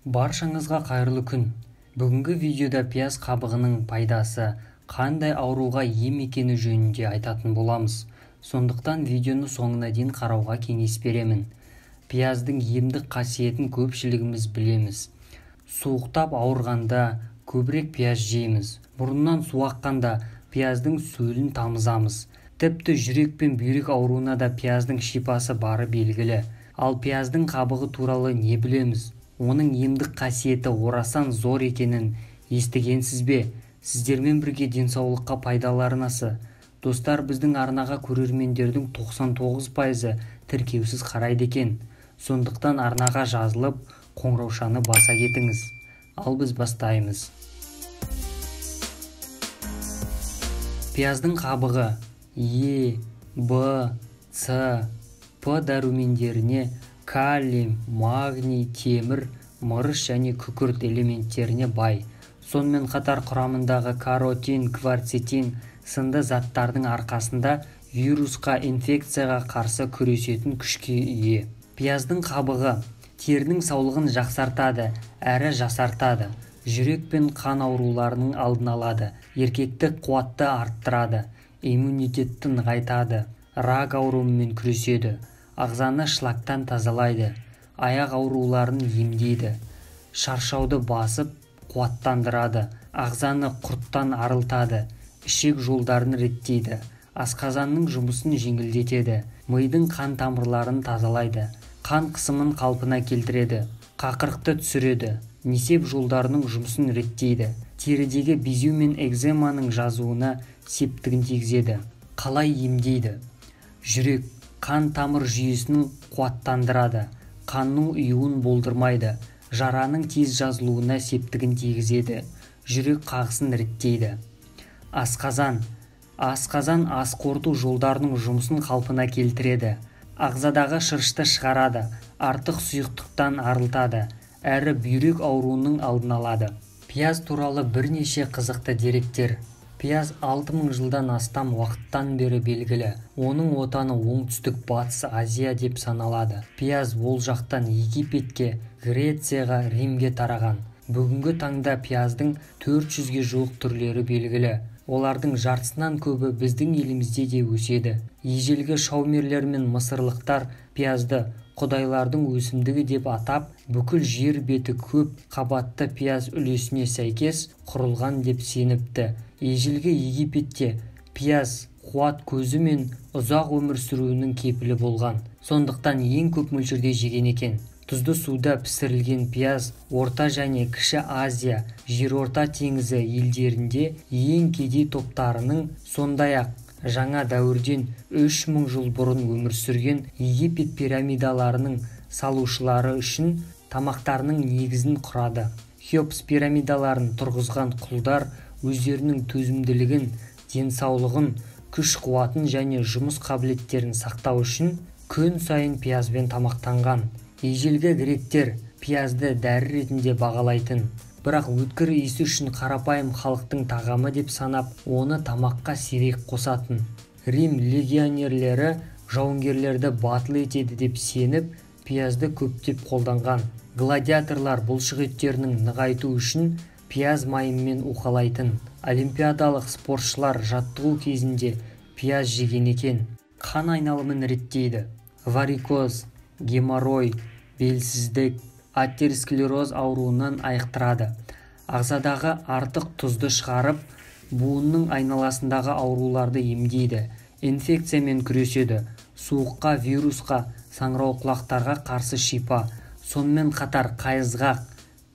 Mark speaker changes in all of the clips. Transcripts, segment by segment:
Speaker 1: Баршаңызға қайырлы күн. Бүгінгі видеода пияз қабығының пайдасы, қандай ауруға ем екені жөнінде айтатын боламыз. Сондықтан видеоны соңына дейін қарауға кеңес беремін. Пияздың емдік қасиетін көпшілігіміз білеміз. Суықтап ауырғанда көбірек пияз жейміз. Мұрыннан су аққанда пияздың сөлін тамызамыз. Тіпті жүрек пен бүйрек ауруына да пияздың шипасы бары белгілі. Ал пияздың қабығы туралы не білеміз? Оның емдік қасиеті орасан зор екенін естігенсіз бе? Сіздермен бірге денсаулыққа пайдалы арнасы. Достар, біздің арнаға көрермендердің 99%-ы тіркеусіз қарайды екен. Сондықтан арнаға жазылып, қоңыраушаны баса кетіңіз. Ал біз бастаймыз. Пияздың қабығы Е, Б, С, П дәрумендеріне, калий, магний, темір, мырыш және күкірт элементтеріне бай. Сонымен қатар құрамындағы каротин, кварцетин сынды заттардың арқасында вирусқа, инфекцияға қарсы күресетін күшке ие. Пияздың қабығы терінің саулығын жақсартады, әрі жасартады. Жүрек пен қан ауруларының алдын алады, еркектік қуатты арттырады, иммунитетті нығайтады, рак ауруымен күреседі, ағзаны шлактан тазалайды, аяқ ауруларын емдейді, шаршауды басып қуаттандырады, ағзаны құрттан арылтады, ішек жолдарын реттейді, асқазанның жұмысын жеңілдетеді, мидың қан тамырларын тазалайды, қан қысымын қалпына келтіреді, қақырықты түсіреді, несеп жолдарының жұмысын реттейді, терідегі безеу мен экземаның жазуына септігін тигізеді. Қалай емдейді? Жүрек, қан тамыр жүйесінің қуаттандырады, қанның ұюын болдырмайды, жараның тез жазылуына септігін тигізеді, жүрек қағысын реттейді. Асқазан. Асқазан ас қорыту жолдарының жұмысын қалпына келтіреді, ағзадағы шырышты шығарады, артық сұйықтықтан арылтады, әрі бүйрек ауруының алдын алады. Пияз туралы бірнеше қызықты деректер. Пияз 6000 жылдан астам уақыттан бері белгілі. Оның отаны оңтүстік батыс Азия деп саналады. Пияз ол жақтан Египетке, Грецияға, Римге тараған. Бүгінгі таңда пияздың 400-ге жуық түрлері белгілі. Олардың жартысынан көбі біздің елімізде де өседі. Ежелгі шаумерлер мен мысырлықтар пиязды құдайлардың өсімдігі деп атап, бүкіл жер беті көп қабатты пияз үлесіне сәйкес құрылған деп сеніпті. Ежелгі Египетте пияз қуат көзі мен ұзақ өмір сүруінің кепілі болған. Сондықтан ең көп мөлшерде жеген екен. Тұзды суда пісірілген пияз Орта және Кіші Азия, Жерорта теңізі елдерінде ең кедей топтарының, сондай-ақ жаңа дәуірден 3000 жыл бұрын өмір сүрген Египет пирамидаларының салушылары үшін тамақтарының негізін құрады. Хеопс пирамидаларын тұрғызған құлдар өздерінің төзімділігін, денсаулығын, күш-қуатын және жұмыс қабілеттерін сақтау үшін күн сайын пиязбен тамақтанған. Ежелгі гректер пиязды дәрі ретінде бағалайтын, бірақ өткір иісі үшін қарапайым халықтың тағамы деп санап, оны тамаққа сирек қосатын. Рим легионерлері жауынгерлерді батыл етеді деп сеніп, пиязды көптеп қолданған. Гладиаторлар бұлшық еттерінің нығайту үшін пияз майымен уқалайтын. Олимпиадалық спортшылар жаттығу кезінде пияз жеген екен. Қан айналымын реттейді. Варикоз, геморрой, белсіздік, атеросклероз ауруынан айықтырады. Ағзадағы артық тұзды шығарып, буынның айналасындағы ауруларды емдейді, инфекциямен күреседі, суыққа, вирусқа, саңырауқұлақтарға қарсы шипа. Сонымен қатар қайызғақ,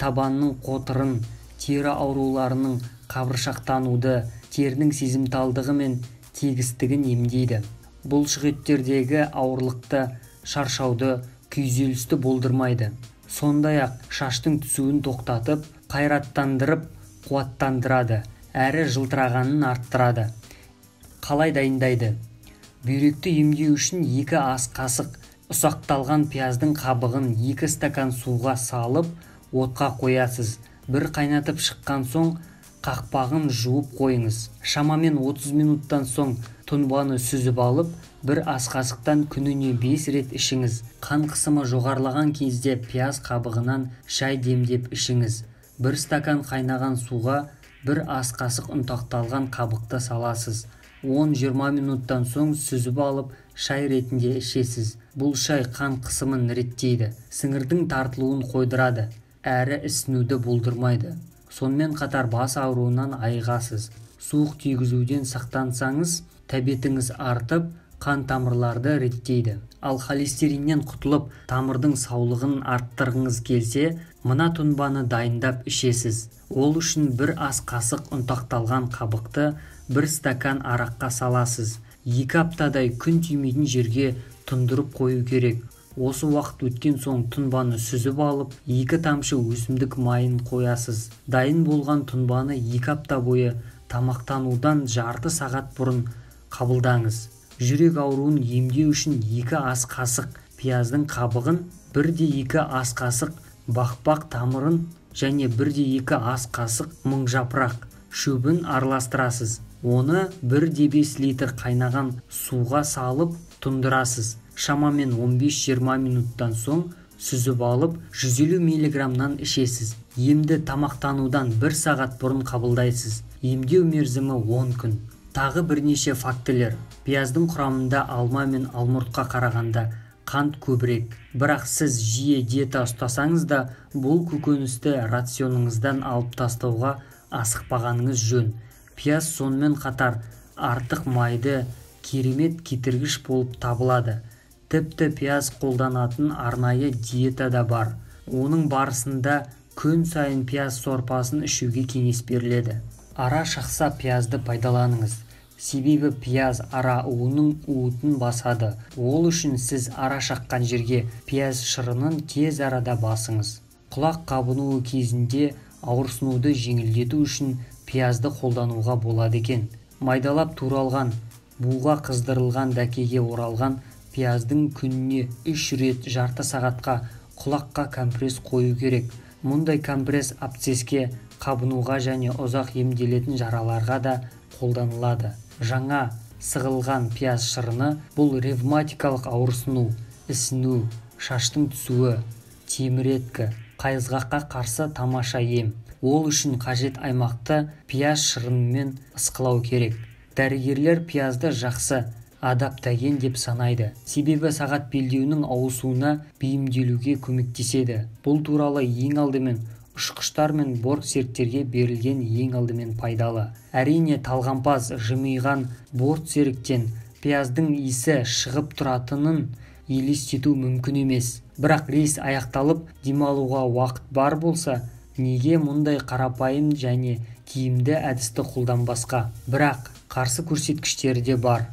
Speaker 1: табанның қотырын, тері ауруларының қабыршақтануды, терінің сезімталдығы мен тегістігін емдейді. Бұлшықеттердегі ауырлықты, шаршауды, күйзелісті болдырмайды. Сондай-ақ шаштың түсуін тоқтатып, қайраттандырып, қуаттандырады, әрі жылтырағанын арттырады. Қалай дайындайды? Бүйректі емдеу үшін 2 ас қасық ұсақталған пияздың қабығын 2 стакан суға салып, отқа қоясыз. Бір қайнатып шыққан соң қақпағын жуып қойыңыз. Шамамен 30 минуттан соң Тұнбаны сүзіп алып, бір ас қасықтан күніне 5 рет ішіңіз. Қан қысымы жоғарылаған кезде пияз қабығынан шай демдеп ішіңіз. 1 стакан қайнаған суға 1 ас қасық ұнтақталған қабықты саласыз. 10-20 минуттан соң сүзіп алып, шай ретінде ішесіз. Бұл шай қан қысымын реттейді, сіңірдің тартылуын қойдырады, әрі ісінуді болдырмайды. Сонымен қатар бас ауруынан айығасыз. Суық тигізуден сақтансаңыз, тәбетіңіз артып, қан тамырларды реттейді. Ал холестериннен құтылып, тамырдың саулығын арттырғыңыз келсе, мына тұнбаны дайындап ішесіз. Ол үшін 1 ас қасық ұнтақталған қабықты 1 стакан араққа саласыз. 2 аптадай күн тимейтін жерге тұндырып қою керек. Осы уақыт өткен соң тұнбаны сүзіп алып, 2 тамшы өсімдік майын қоясыз. Дайын болған тұнбаны 2 апта бойы тамақтанудан жарты сағат бұрын қабылдаңыз. Жүрек ауруын емдеу үшін 2 ас қасық пияздың қабығын, 1,2 ас қасық бақбақ тамырын және 1,2 ас қасық мыңжапырақ шөбін араластырасыз. Оны 1,5 литр қайнаған суға салып тұндырасыз. Шамамен 15-20 минуттан соң сүзіп алып, 150 миллиграммнан ішесіз. Емді тамақтанудан 1 сағат бұрын қабылдайсыз. Емдеу мерзімі 10 күн. Тағы бірнеше фактілер. Пияздың құрамында алма мен алмұртқа қарағанда қант көбірек. Бірақ сіз жиі диета ұстасаңыз да, бұл көкөністі рационыңыздан алып тастауға асықпағаныңыз жөн. Пияз сонымен қатар артық майды керемет кетіргіш болып табылады. Тіпті пияз қолданатын арнайы диета да бар. Оның барысында күн сайын пияз сорпасын ішуге кеңес беріледі. Ара шақса пиязды пайдаланыңыз. Себебі пияз ара уының уытын басады. Ол үшін сіз ара шаққан жерге пияз шырынын тез арада басыңыз. Құлақ қабынуы кезінде ауырсынуды жеңілдету үшін пиязды қолдануға болады екен. Майдалап туралған, буға қыздырылған дәкеге оралған пияздың күніне 3 рет жарты сағатқа құлаққа компресс қою керек. Мұндай компресс абсцесске, қабынуға және ұзақ емделетін жараларға да қолданылады. Жаңа сығылған пияз шырыны бұл ревматикалық ауырсыну, ісіну, шаштың түсуі, теміреткі, қайызғаққа қарсы тамаша ем. Ол үшін қажет аймақты пияз шырынымен ысқылау керек. Дәрігерлер пиязды жақсы адаптоген деп санайды. Себебі сағат белдеуінің ауысуына бейімделуге көмектеседі. Бұл туралы ең алдымен ұшқыштар мен бортсеріктерге берілген ең алдымен пайдалы. Әрине, талғампаз жымиған бортсеріктен пияздың иісі шығып тұратынын елестету мүмкін емес. Бірақ рейс аяқталып, демалуға уақыт бар болса, неге мұндай қарапайым және тиімді әдісті қолданбасқа? Бірақ қарсы көрсеткіштері де бар.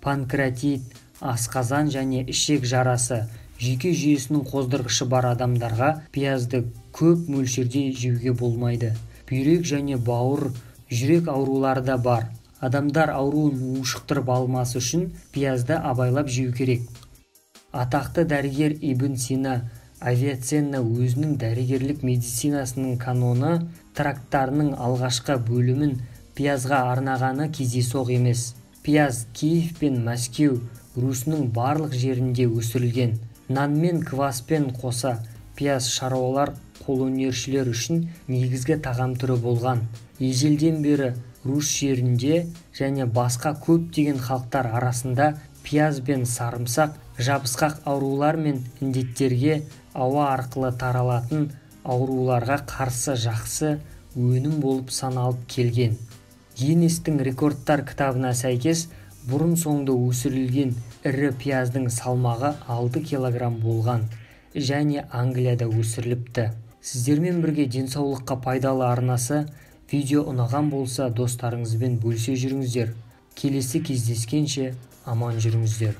Speaker 1: Панкреатит, асқазан және ішек жарасы, жүйке жүйесінің қоздырғышы бар адамдарға пиязды көп мөлшерде жеуге болмайды. Бүйрек және бауыр, жүрек аурулары да бар. Адамдар ауруын ушықтырып алмас үшін пиязды абайлап жеу керек. Атақты дәрігер Ибн Сина Авиценна өзінің дәрігерлік медицинасының каноны трактарының алғашқы бөлімін пиязға арнағаны кездейсоқ емес. Пияз Киев пен Мәскеу Русінің барлық жерінде өсірілген. Нанмен, кваспен қоса пияз шаруалар, қолөнершілер үшін негізгі тағам түрі болған. Ежелден бері Русь жерінде және басқа көптеген халықтар арасында пияз бен сарымсақ жабысқақ аурулар мен індеттерге, ауа арқылы таралатын ауруларға қарсы жақсы өнім болып саналып келген. Гиннестің рекордтар кітабына сәйкес, бұрын соңды өсірілген ірі пияздың салмағы 6 килограмм болған және Англияда өсіріліпті. Сіздермен бірге денсаулыққа пайдалы арнасы. Видео ұнаған болса, достарыңызбен бөлісе жүріңіздер. Келесі кездескенше аман жүріңіздер.